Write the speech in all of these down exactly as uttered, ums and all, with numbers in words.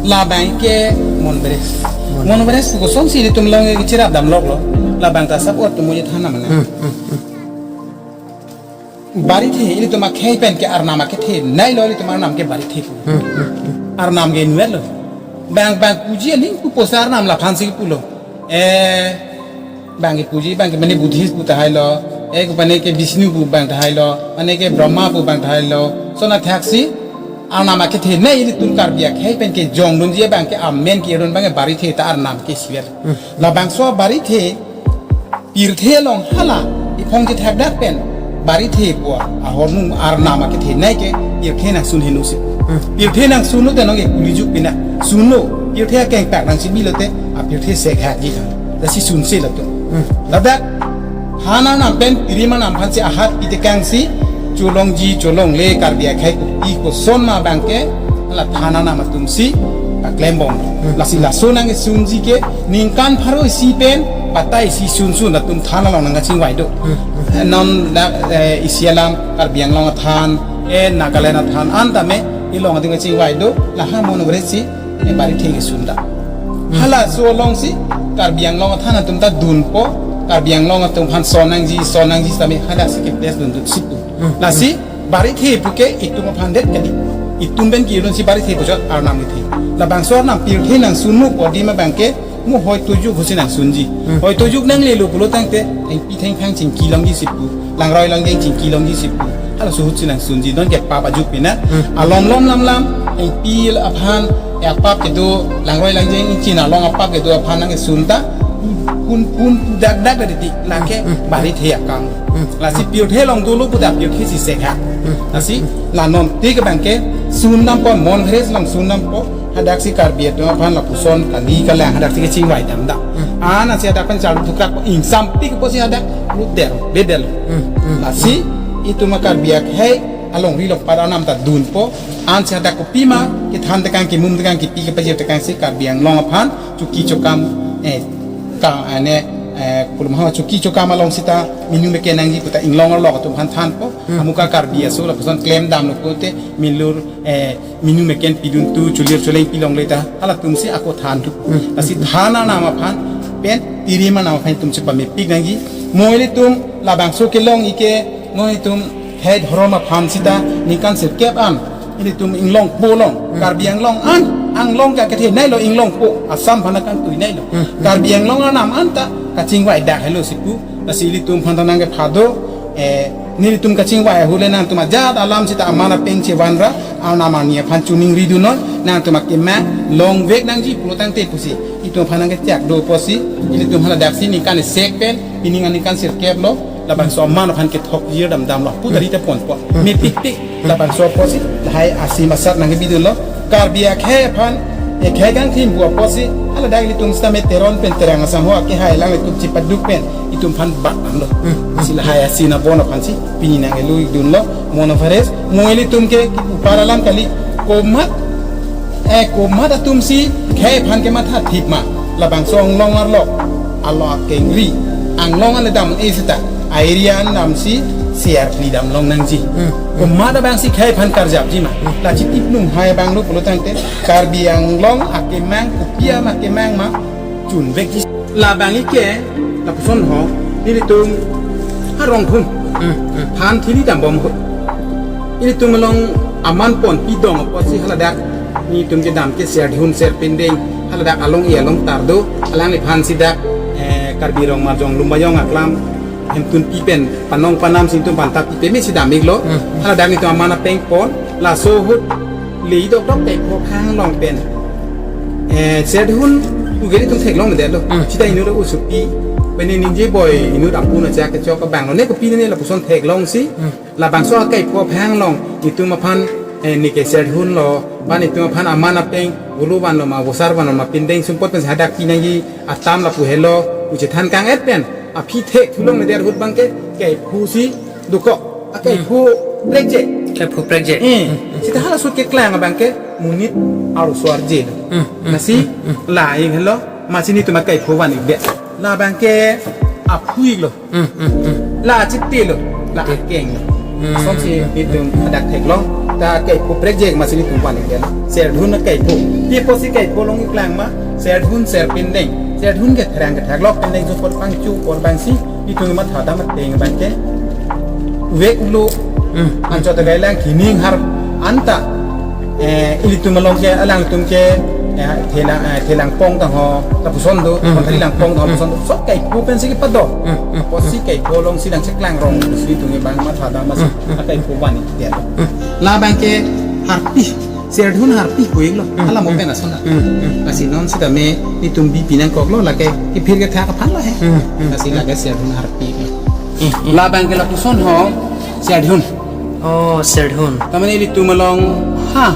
Labang ke Mount Everest. Mount Everest pu kosonsi ilitum along ke chirap damloklo. Labang ta asap ot tumu je thana mana. Hmm, hmm, hmm. Barithe, ilitum akhei pen ke arnam akethenei lo, ilitum arnam ke barithe pu. Hmm, hmm, hmm. Arnam ke inutvet lo. Bang bang puji aling pu posa arnam laphan si pulo. Eh, bang ke puji, bang ke mane Buddhist pu tahai lo, eh, ke mane ke Vishnu pu bang tahai lo, mane ke Brahma pu bang tahai lo. Lason athaksi arnam akethenei ilitum Karbi akhei pen kejongdunji abang ke amen ke-irdun abang ke barithe ta arnam ke isivet. Hmm. Labangso barithe, pirthe along hala iphong chethakdak pen barithe pu ahormu arnam akethenei ke pirthe nangsun henlo si. Hmm. Pirthe nangsunlo te nonke kulijuk pina sunlo. Pirthe akeng tak nangsi bilo te apirthe sekhak ji kan. Lasi sunse latum. Hmm. Ladak than arnam pen pirim arnam aphansi ahat pitekangsi cholongji cholongle Karbi akhei kopi koson ma abang ke la than arnam atumsi paklembom. Hmm. Lasi laso nangkesunji ke ningkan pharo isi pen batai isi sunsun latum than along nangkachingvai do. Hmm. Eh, non la, eh, isi alam Karbi Anglong athan, eh, Nagaland athan an tame ilong atum kachingvai do, laha Mount Everest si, eh, barithe kesun ta. Hmm. Halaso alongsi Karbi Anglong athan atum ta dunpo, Karbi Anglong atum aphan son nangji, son nangji sitame halaksi ke place dundun si pu. Hmm. Lasi barithe pu ke itum aphan det kali. Itum pen ke-irdunsi barithe pu chot arnam kethe. Labangso arnam pirthe nangsunmu pu adim abang ke mo hoito juk ahutsi nangsunji. Hmm. Hoito juk nanglelo pulo tangte, thengpi thengphang chingki longji si pu, langroi langjeng chingki longji si pu, halaso ahutsi nangsunji, nonke pap ajuk pina. Hmm. Alom lom lam lam, thengpi aphan, eh, apap kedo, langroi langjeng ingchin along apap kedo aphan nangkesun ta, pun pun pu dak dak dak di, lake, hmm, barithe akam. Hmm. Lasi pirthe along dolo pu ta pirthe si sekhak. Hmm. Lasi la non tik abang ke sun dampo, Mount Everest along sun dampo, hadaksi Karbi atum aphan lapuson kali kalang hadaksi kachingvai dam dam. Hmm. Ansi hadak pen charli thukrak ingsampik pusi hadak lut der, bedel. Hmm, hmm. Lasi itum Karbi akhei alongri along pada arnam ta dunpo, ansi hadak kopima kethan tekang, kemum tekang, kepi kepajir tekangsi Karbi Anglong aphan choki chokam, eh, ka, ane, eh, kulum ha choki chokam along sita minu meken nangji pu ta inglong arlo atum aphan thanpo. Hmm. Amuka Karbi aso lapuson klem damlo pulote milur, eh, minu meken pidun tu, cholir choleng pilongle ta, halatumsi ako than tu. Hmm. Lasi than arnam aphan pen pirim arnam aphan itum chepamepik nangji. Mo ilitum labangso kelong ike, mo itum khei dhorom aphan sita ningkan sirkep an ilitum inglongpo along. Hmm. Karbi Anglong an, Anglong ke akethenei lo inglongpo, Assam aphan akangtui nei lo. Hmm. Karbi Anglong arnam an ta kachingvai dak helo si pu. Lasi ilitum aphan ta nangkepha do, eh, nelitum kachingvai ahut le nangtum ajat alam sita aman apeng chevanra, arnam arni aphan choningri dunnoi, nangtum akemang longvek nangji pulo tangte pusi itum aphan nangkechak do pusi, ilitum haladaksi ningkan isek pen pining aningkan sirkep lo, labangso aman aphan kethok jir dam dam lo, pu dari ta ponpo. Hmm. Mepikpik labangso pusi, lahai asim asat nangkebi dunlo, Karbi akhei aphan, eh, khei kangthim pu apotsi, haladak ilitum sitame Teron pen Terang Asangho akehai alanglitum chepaduk pen itum aphan bak damlo. Hmm. Si lahai asin abon aphansi pini nangkelu-ik dunlo, Mount Everest, mo ilitum ke kipu par alam kali, komat, eh, komat atumsi khei aphan kematha thip ma, labangso Anglong arlo, alo akengri, Anglong ale dam-e sita, a-area an damsi C R P damlong nangji. Hmm. Komat abangsi khei aphan karjapji ma. Hmm. La chitip nung hai abang lo pulo tangte, Karbi Anglong akemang, kopi ama kemang ma, chunvekji. Labang ike, lapuson ho, nelitum ha Ronghum. Hmm, hmm. Than thili dambom ho. Ilitum along aman ponpi dong apotsi haladak nelitum kedam ke Serdihun Serpindeng, haladak along-i along tar do, alangliphan si dak, eh, Karbi Rong Marjong Lumbajong aklam, hemtunpi pen panong panam si itum aphan ta pipe me si dam-iklo. Hmm. Haladak nelitum aman apeng pon, laso ahut le dokdok te pho khang long pen, eh, Serdihun ugeri itum theklongledetlo. Hmm. Sita inut usupi, bene ningje boi inut ampun aja kechok abang lo, ne kopi ne lapuson theklongsi. Hmm. Labangso akai pho phang long, itum aphan, eh, neke Serdihun lo, ban itum aphan aman apeng, ulu vanlo ma, vosar vanlo ma, pindeng sumpot pen hadak pinangji atam lapu helo, pu chethan kang-et pen, aphi thek thulongledet ahut abang ke, kaiphu si dokok, akaiphu prekje. Kaiphu prekje. Eh, sita hala ahut keklang abang ke, monit arloso arje lo. Hmm, hmm, lasi, hmm, hmm, la-ik helo, masi nelitum akaiphu van-ikdet. Labang ke aphu-iklo. Hmm, hmm, hmm. La chitelo, la akenglo. Asonsi itum adak theklong, ta kaipo prekjek masi itum van-ik det. Serdhun kaipo. Pi apotsi kaipo long-ik lang ma, serdhun serpindeng. Serdhun ke therang kethak lok, pindeng sumpot pangchu apor abangsi itum mathadam ateng abangke vek lo. Hmm. Anchot ta kailang kining har anta, eh, ilitum along ke, alangtum ke, eh, thelang, eh, thelang pong tang ho, lapuson do, hmm, konthari lang pong tang ho, hmm, lapuson do. So kaipo pensi kepado. Hmm, hmm, apotsi kaipo longsi lang cheklang rong, si itum ke bang mathadam masi, hmm, hmm, akaipo van-ik det. Hmm. Labang ke harpi, serdhun harpi pu-iklo, hmm, hala mo, hmm, pen ason na. Hmm, hmm. Lasi non sitame itum bipi nangkoklo, lake kephir kethak aphan lo he. Hmm, hmm. Lasi lake serdhun harpi. Hmm, hmm. Labang ke lapuson ho, serdhun. Oh, serdhun. Tamane ilitum along, ha,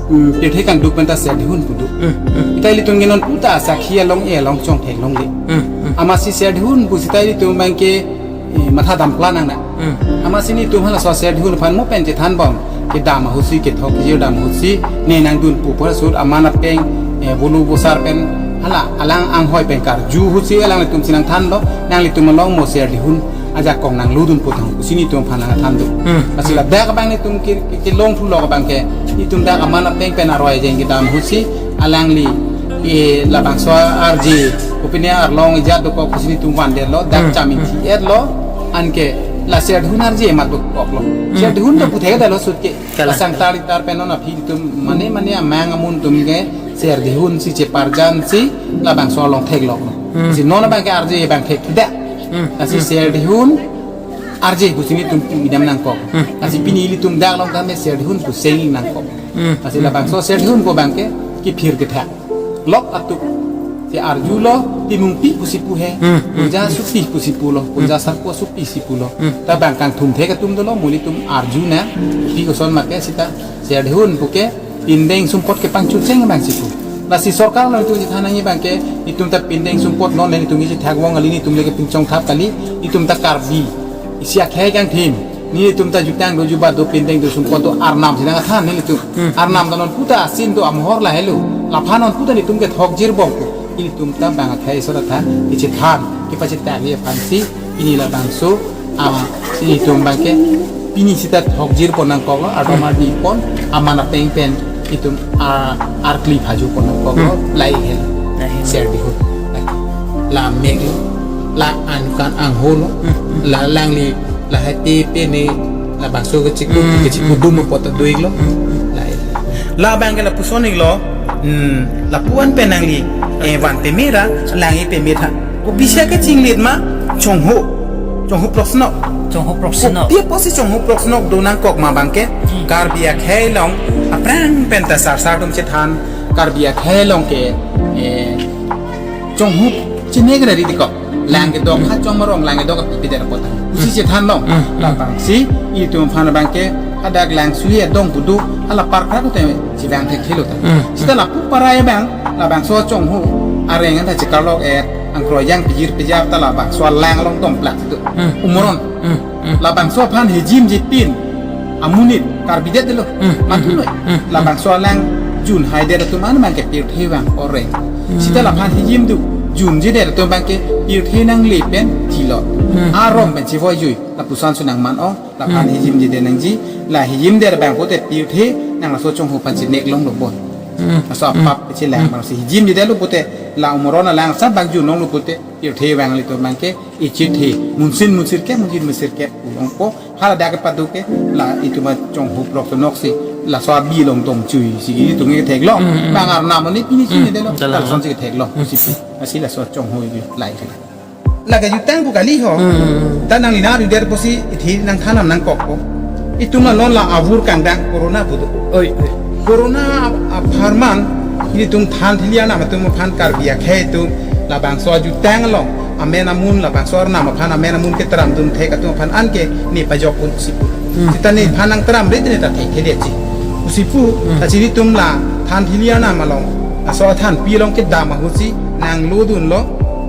hmm, pirthe kangduk penta serdhun pu do. Hmm, hmm. Sita ilitum ke non puta sakhi along, eh, along chongthek longle. Hmm, hmm. Amatsi serdhun pu sita ilitum abangke, eh, mathadam plan nang na. Hmm. Amatsi netum halaso serdhun aphan mo pen chethan bom. Kedam ahutsi, kethok kejir dam ahutsi, ne nangdun pu apor ahut aman apeng, eh, bulu bosar pen, hala alang anghoi pen karju ahutsi alanglitumsi nangthanlo, nanglitum along mo serdhun ajakong nanglodun pu tang, pusi netum aphan nangthan do. Hmm. Lasi ladak abang netum ke, ke, kelong thulok abangke, itum dak aman apeng pen aroi ajeng kedam ahutsi, alangli, eh, labangso arje, kopine arlong ejat dokok pusi netum van detlo, dak, hmm, cham, hmm, ingthi-etlo, anke la serdhun arje mat dokoklo. Hmm. Serdhun ta, hmm, puthek detlo sut ke. Kalang. Pasang tari tar pen non aphi itum mane mane amang amun atum ke serdhunsi cheparjansi labangso along thekloklo. Hmm. Si non abangke arje abang thek tidak. Hmm. Lasi, hmm, serdhun arje pusi netum idam nangkok. Hmm. Lasi pini ilitum dak along kami serdhun pu seng-ik nangkok. Hmm. Lasi labangso serdhun pu abangke kephir kethak lok atum. Si arjulo, timungpi pusi pu he. Hmm, hmm, kunja, hmm, supi pusi pulo, kunja, hmm, sarpo supi si pulo. Hmm. Ta bang kangthum thek atum dolo, mo ilitum arju nang, pi koson ma ke sita serdhun pu ke pindeng sumpot kepangchut cheng abangsi pu. Lasi sorkar along itum chethan nangji abangke, itum ta pindeng sumpot non le itum isi thak vong kali, netum le kepinchong thap kali, itum ta Karbi. Isi akhei kangthim. Netum ta jutang do, jubat do, pindeng do, sumpot do, arnam si nangthan nelitum. Hmm. Arnam ta non puta asin do, amahor lahelo. Laphan non puta netum kethok jirbom pu. Ilitum ta bang akhei so ta than, ichethan, kepachethak-i aphansi, pini labangso, ah, ilitum abangke, pini sita thok jirpon nangkoklo, ardom, hmm, ardi pon, aman apeng pen, itum, ah, arkli phajupon nangkoklo, hmm, lahei helo. Lahei helo. Serdhun. La meklo, la ankan angholo, hmm, hmm, la langli, lahai te pene, labangso kechiku, hmm, kechiku, hmm, dum apot ta do-iklo. Hmm, hmm. Lahei. Labang ke lapuson-iklo, hmm, lapu-an pen nangli, eh, van peme ra, lang-ik peme tha. Kopisi kachinglit ma, chonghu. Chonghu proksinok. Chonghu proksinok. Kopi apotsi chonghu proksinok do nangkok ma abangke, hmm, Karbi akhei along, aphrang pen ta sarsar atum chethan, Karbi akhei along ke, eh, chonghu chinegre ri dikok. Lang kedok, hmm, ha chong marong lang kedok api pider apot. Pusi, hmm, chethan long. Hmm, hmm. Labangsi itum aphan abangke hadak lang sui adong pu do, hala parkra kote chevang thekthelo ta. Hmm. Sita lapu parai abang, labangso chonghu areng anta chekarlok-et, angkroi jang pijir pijap ta labangso lang along dongplak do. Hmm. Umoron. Hmm. Hmm. Labangso aphan hijimji pin amonit karbidet delo. Hmm. Matuloi. Hmm. Labangso alang junhaidet atum an abangke pirthe vang oreng. Hmm. Sita laphan hijim do, junjedet atum abangke pirthe nangle pen thilot. Hmm. Arong pen chevoi jui, lapuson su nangman-o, laphan, hmm, hijimjedet nangji, la hijimdet abang pute pirthe nang laso chonghu aphan chinek longlo bon. Hmm. Laso, hmm, apap chelang, hmm, abangsi hijimjedetlo pute, la umoron alang sa bang jun longlo pute, pirthe vang ilitum abangke, ichethe, munsin munsirkep, munsin munsirkep, ulongpo, haladak kepado ke, la itum achonghu proksinok si, laso abi along dongchui si, itum ketheklong. Hmm, hmm. Bang arnam ani pini, hmm, chini delo, hmm, dalang, lasonsi ketheklong, hmm, si pi, lasi laso chonghu ibi lahei. Lake jutang pu kali ho. Hmm, hmm, hmm. Ta nangli nari der pusi ithi nangthan nangkokpo. Itum la non la avur kangdang corona pu do. Oi, oi. Corona ap-, apharman, ilitum than thili anam atum aphan Karbi akhei atum, labangso ajutang along amen amun, labangso arnam aphan amen amun ketramdun thek atum aphan anke ne pajok un si pu. Hmm. Sita nephan nangtramre te ne ta thekthedetji. Pusi pu, hmm, ta chiri atum la than thili anam along, laso thanpi along kedam ahutsi nanglodunlo,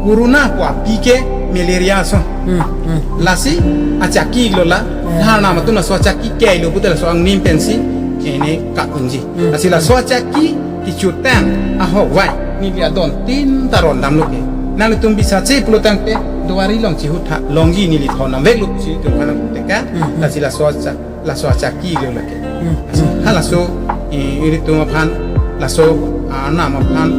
corona pu api ke malaria ason. Hmm, hmm. Lasi achaki-iklo la, hmm, dharna matun laso achaki ke-iklo pute laso angnim pensi, ene ka-unji. Hmm. Lasi laso achaki kechotang ahok vai, neli adon tin ta rondamlo ke. Nanglitum bisa che pulo tangte, Wari long chihut tha longji neli thon nam vek lo pusi itum aphan teka. Hmm. Lasi laso acha, laso achaki lo lake. Hmm. Lasi ha laso, eh, ilitum aphan laso, ah, nam aphan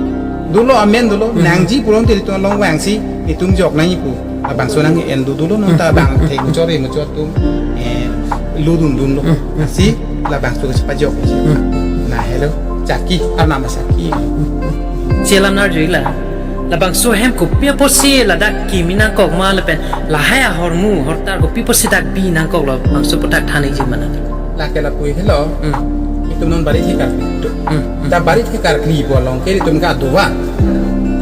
dolo amen dolo. Hmm. Nangji pulote ilitum along vangsi itum jok nangji pu. Labangso nang-en dolo non ta bang thek muchot re muchot atum, eh, ludun dunlo. Hmm. Lasi labangso si pajok. Hmm. Na helo, chaki, arnam achaki. Chelam nar juila. Labangso ahem kopi apotsi ladak kimi nangkok ma lapen lahai ahormu hortar kopi apotsi dak bi nangkoklo, labangso aphuthak than-ikji ma na. Lake lapu helo. Hmm. Itum non barit he karkli. Hmm, hmm. Ta barit he karkli pu along ke itum ke aduva.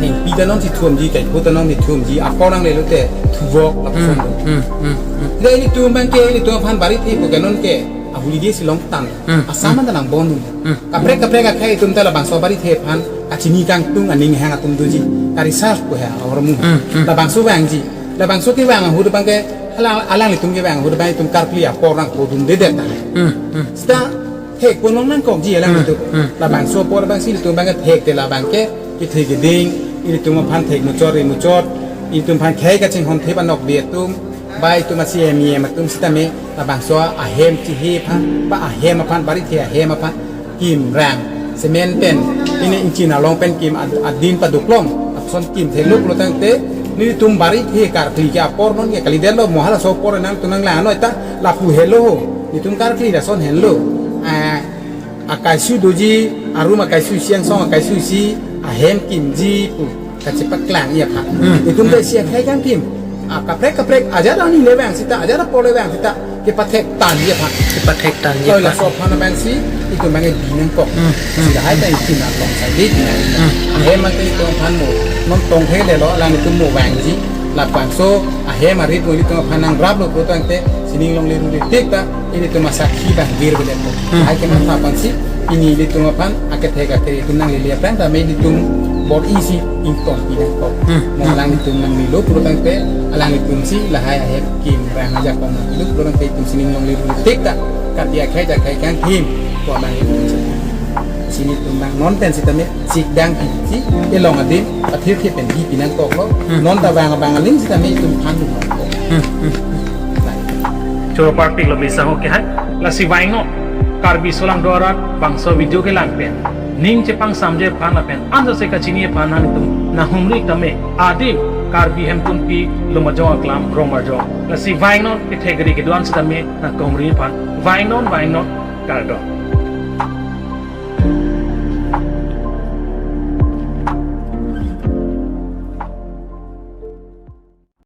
Thengpi ta non si thumji, kaipho ta non si thumji, apor nangle lote thuvok lapuson. Hmm, hmm, hmm, hmm. Ilitum abang ke, ilitum aphan barit he pu ke non ke ahuli dia si longtang. Hmm, Assam hmm. Anta nangbon. Hmm. Kaprek kaprek akhei itum ta labangso barit he aphan kachini kangtung aning hang atum doji. Ka-research pu he ahormu. Hmm, hmm. Labangso vangji. Labangso kevang ahut abang ke alang, alanglitum kevang ahut abang itum karkli apor nangpodundedet ta. Hmm, hmm. Seta thek ponlong nangkokji alanglitum. Hmm, hmm. Labangso apor abang si ilitum abang ke thek te labang ke kethe keding, ilitum aphan thek muchot re muchot, ilitum aphan khei kachinghon thep anokbe atum, ba itum a-C M, E M atum sitame labangso ahem chihe aphan, ba ahem aphan, barit he ahem aphan kim rang, cement pen, pini ingchin along pen kim ad-, adin paduklong, lapuson kim theklo pulotangte, nelitum barit he karkli ke apor non ke kalidetlo, mo halaso apor nangtum nanglang noi ta, lapu helo ho, nelitum karkli lason henlo. Ah, akaisu doji, arum akaisu, siangsong akaisu si, ahem kimji pu kachepaklang-i aphan. Hmm. Itum ta isi akhei kangkim. Ah, kaprek kaprek, ajat arni le vang seta, ajat apor le vang seta, kepathek tangji aphan. Kepathek tangji aphan. Oi, laso aphan abang si, itum abang ke bi nangkok. Hmm, hmm. Si lahai ta itum along sai di na. Hmm. Ahem abang ke itum aphan mo, non tong he lelo, alanglitum mo vangji, labangso ahem arit mo ilitum aphan nangraplo pulotangte, sining longle rude tik ta, ilitum asakhi abang vir bele po. Hmm. Lahai kematha aphan si, pini ilitum aphan akethek akethek itum nanglele aphrang tame ilitum bor-i si ingtonpi nangkok. Hmm. Mo alanglitum nanglelo pulotangte, alanglitum si lahai ahem kim rang ajakong nanglelo pulotangte itum sining longle rude tik ta, kati akhei akhei kangkim, ko abang itum si. Sini itum abang non pen sitame, sikdang pi si, elong adim, athir ke pen bi pi nangkoklo, Hmm. non ta vang abang aling sitame itum aphan dun nangkok. Hmm, hmm. Choro parpik lo mesa ho ke hai. Lasi vangnon, Karbi aso alang do arat bangso video kelang pen ning chepangsamji aphan lapen anjose kachini aphan nangtum nanghumri tame adim Karbi Hemtunpi Lumajong Aklam Rong Marjong. Lasi vangnon kethek ri kedo-an sitame nangkehumri aphan. Vangnon, vangnon, kardom.